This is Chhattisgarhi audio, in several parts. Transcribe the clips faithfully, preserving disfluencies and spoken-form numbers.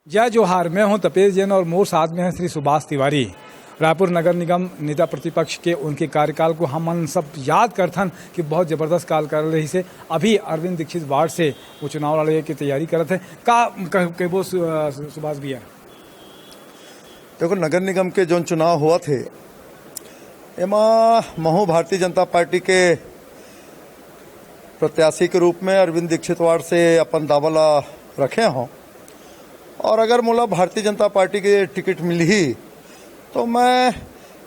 जय जोहार, मैं हूं तपेश जैन और मोर साथ में है श्री सुभाष तिवारी। रायपुर नगर निगम नेता प्रतिपक्ष के उनके कार्यकाल को हमन सब याद करथन कि बहुत जबरदस्त काल कर रही से। अभी अरविंद दीक्षित वार्ड से वो चुनाव लड़े के तैयारी करत है। का कह-, कहबो सु-, अ, सु-, सुभाष भैया? देखो, नगर निगम के जोन चुनाव होवत हे, एमा महू भारतीय जनता पार्टी के प्रत्याशी के रूप में अरविंद दीक्षित वार्ड से अपन दावा ला रखे हों। और अगर मोला भारतीय जनता पार्टी के टिकट मिलही, तो मैं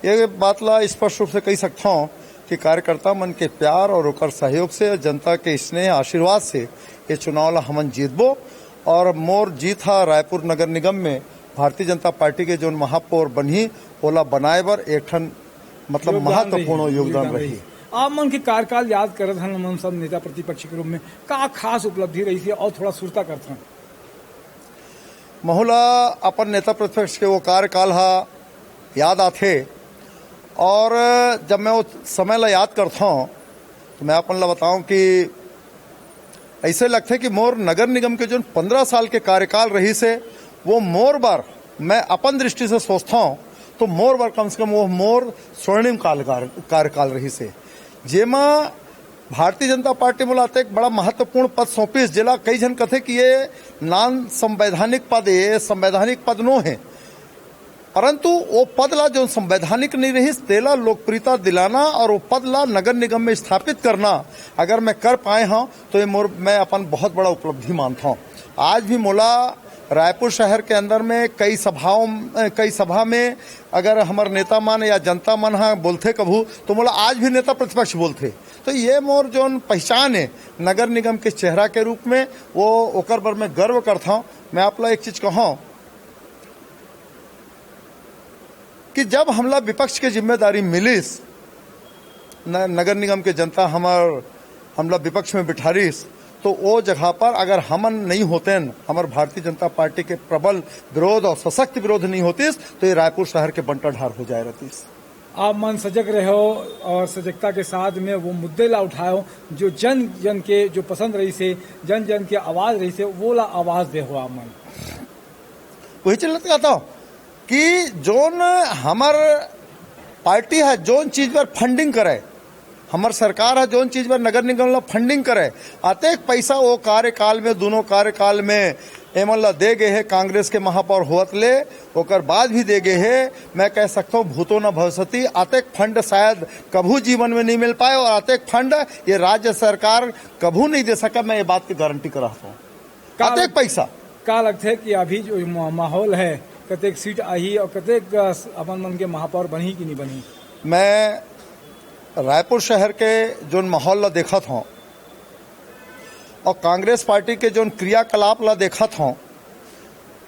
ये बात ला स्पष्ट रूप से कही सकता हूँ कि कार्यकर्ता मन के प्यार और ओकर सहयोग से, जनता के स्नेह आशीर्वाद से ये चुनाव ला हमन जीतबो। और मोर जीत हा रायपुर नगर निगम में भारतीय जनता पार्टी के जोन महापौर बनही, ओला बनाए बर एक ठन, मतलब, योगदान महत्वपूर्ण रही, योगदान योगदान रही। रही। आप मन के कार्यकाल याद करत हन, हमन सब नेता प्रतिपक्ष के रूप में का खास उपलब्धि रही से, और थोड़ा सुरता करत हन। महू ला अपन नेता प्रतिपक्ष के वो कार्यकाल हा याद आथे, और जब मैं वो समय ला याद करता हूँ, तो मैं अपन ला बताऊं कि ऐसे लगथे कि मोर नगर निगम के जोन पंद्रह साल के कार्यकाल रहिस हे, वो मोर बर, मैं अपन दृष्टि से सोचथंव, तो मोर बर कम से कम वो मोर स्वर्णिम कालकार-, कार्यकाल रहिस हे, जेमा भारतीय जनता पार्टी मोला अतेक बड़ा महत्वपूर्ण पद सौंपिस, जेला कई झन कथे कि ये नान संवैधानिक पद, ये संवैधानिक पद नो हे। परंतु वो पद ला जोन संवैधानिक नहीं रहिस, तेला लोकप्रियता दिलाना और वो पद ला नगर निगम में स्थापित करना अगर मैं कर पाए हंव, तो ये मोर, मैं अपन बहुत बड़ा उपलब्धि मानथंव। आज भी मोला रायपुर शहर के अंदर में कई सभाओं, कई सभा में अगर हमर नेता मन या जनता मन ह बोलथे कभू, तो मोला आज भी नेता प्रतिपक्ष बोलथे। तो ये मोर जोन पहचान हे नगर निगम के चेहरा के रूप में, वो ओकर बर मैं गर्व करथंव। मैं आप ला एक चीज कहूँ, कि जब हमला विपक्ष के जिम्मेदारी मिलिस, न-, नगर निगम के जनता हमर, हमला विपक्ष में बिठारिस, तो वो जगह पर अगर हमन नहीं होतेन, हमर भारतीय जनता पार्टी के प्रबल विरोध और सशक्त विरोध नहीं होतिस, तो ये रायपुर शहर के बंटाढार हो जाए रहतिस। आप मन सजग रहो और सजगता के साथ में वो मुद्दे ला उठाओ, जो जन जन के जो पसंद रही से, जन जन के आवाज रही से, वो ला आवाज दे हो आप मन। वही चलत कहता हूँ कि जोन हमर पार्टी है, जोन चीज पर फंडिंग करे, हमर सरकार है, जोन चीज पर नगर निगम ला फंडिंग करे, अतेक पैसा वो कार्यकाल में, दोनों कार्यकाल में एमन ला दे गए हे, कांग्रेस के महापौर होत ले, ओकर बाद भी दे गए हे। मैं कह सकता हूँ, भूतो न भविष्यति, अतेक फंड शायद कभू जीवन में नहीं मिल पाए और अतेक फंड ये राज्य सरकार कभू नहीं दे सका, मैं ये बात की गारंटी करा हूँ। का अतेक लग-, पैसा। का लगथे कि अभी जो मा-, माहौल है, कतेक सीट आही और कतेक, अ, अपन मन के महापौर बनही कि नहीं बनही? मैं रायपुर शहर के जोन माहौल ला देखत हूँ और कांग्रेस पार्टी के जोन क्रियाकलाप ला देखत हूँ,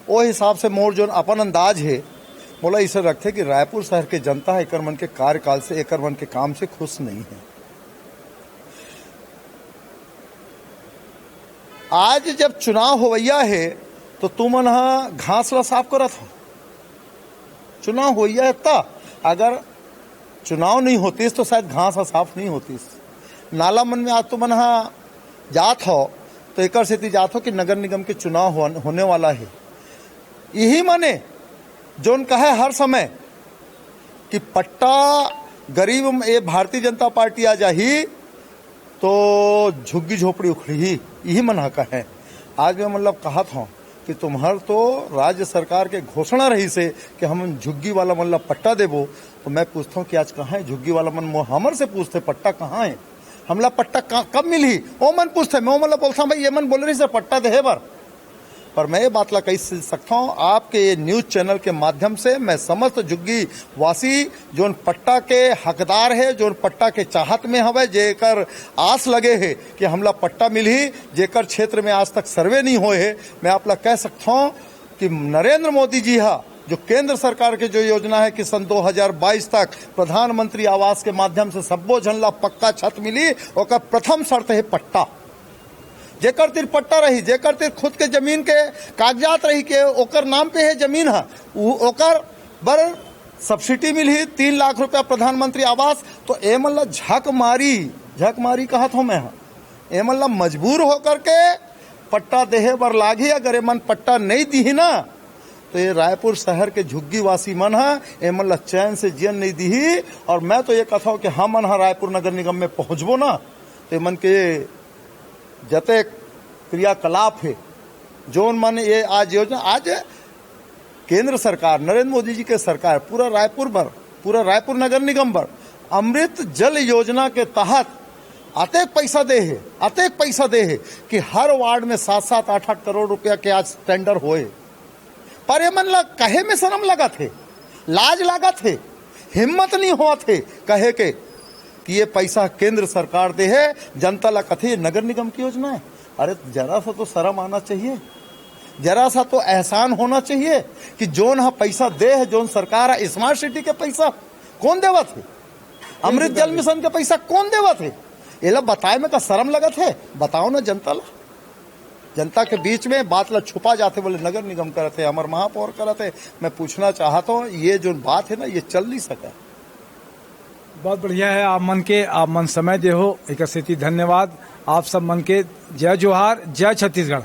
वो हिसाब से मोर जोन अपन अंदाज है, मोला इसे रखथे कि रायपुर शहर के जनता एकर मन के कार्यकाल से, एकर मन के काम से खुश नहीं है। आज जब चुनाव होवैया हे, तो तुमन ह घास ला साफ करत हो। चुनाव होवैया हे त, अगर चुनाव नहीं होतिस, तो शायद घास ह साफ नहीं होतिस। नाला मन में आज तुमन ह जात हो, तो एकर सेती जात हो कि नगर निगम के चुनाव होन-, होने वाला हे। यही माने जोन कहे हर समय कि पट्टा गरीब म-, ये भारतीय जनता पार्टी आ जाही, तो झुग्गी झोपड़ी उखड़ही, यही मन ह कहे। आज मैं मतलब कहत हूँ कि तुम्हर तो राज्य सरकार के घोषणा रहिस हे कि हम झुग्गी वाला मन ला पट्टा देबो, तो मैं पूछता हूँ कि आज कहाँ है झुग्गी वाला मन? मो-, हमर से पूछथे, पट्टा कहाँ है, हमला पट्टा का-, कब मिलही? ओ मन पूछथे, मैं ओ मन ला बोलता हूँ, भाई, ये मन बोले रहिस हे पट्टा देहे बर। पर मैं ये बात ला कही सकता हूँ, आपके ये न्यूज चैनल के माध्यम से मैं समस्त झुग्गी वासी जोन पट्टा के हकदार हे, जोन पट्टा के चाहत में हवे, जेकर आस लगे हे कि हमला पट्टा मिलही, जेकर क्षेत्र में आज तक सर्वे नहीं होए हे, मैं आप ला कह सकता हूँ कि नरेंद्र मोदी जी हा जो केंद्र सरकार के जो योजना है कि सन दो हज़ार बाईस तक प्रधानमंत्री आवास के माध्यम से सब्बो झन ला पक्का छत मिली, ओकर प्रथम शर्त है पट्टा। जेकर तीर पट्टा रही, जेकर तीर खुद के जमीन के कागजात रही के ओकर नाम पे है जमीन है, उ-, ओकर बर सब्सिडी मिलही, तीन लाख रुपया प्रधानमंत्री आवास। तो एमन ला झक मारी, झक मारी कहत हूँ मैं, एमन ला मजबूर होकर के पट्टा देहे बर लागही। अगर एमन पट्टा नहीं दीही ना, तो ये रायपुर शहर के झुग्गीवासी मन ह एमन ला चैन से जियन नहीं दिही। और मैं तो ये कथौं कि हमन ह रायपुर नगर निगम में पहुंचबो ना, तो एमन के जते क्रियाकलाप हे, जोन मन ये आज योजना, आज केंद्र सरकार, नरेंद्र मोदी जी के सरकार पूरा रायपुर बर, पूरा रायपुर नगर निगम बर अमृत जल योजना के तहत अतेक पैसा दे हे, अतेक पैसा दे हे कि हर वार्ड में सात सात आठ आठ करोड़ रुपया के आज टेंडर होए। पर ये मन ला कहे में शर्म लगत हे, लाज लागत हे, हिम्मत नहीं होत हे कहे के कि ये पैसा केंद्र सरकार दे हे, जनता ला कथे ये नगर निगम की योजना है। अरे, जरा सा तो शर्म आना चाहिए, जरा सा तो एहसान होना चाहिए कि जोन ह पैसा दे हे, जोन सरकार ह, स्मार्ट सिटी के पैसा कौन देवत हे? अमृत जल मिशन के पैसा कौन देवत हे? एला बताए में का शर्म लगत हे? बताओ ना जनता ला। जनता के बीच में बात ला छुपा जाथे, बोले नगर निगम करत हे, हमर महापौर करत हे। मैं पूछना चाहत हूँ, ये जो बात है ना, ये चल नहीं सका। बहुत बढ़िया है आप मन के, आप मन समय दे हो, एक सेती धन्यवाद। आप सब मन के जय जोहार, जय छत्तीसगढ़।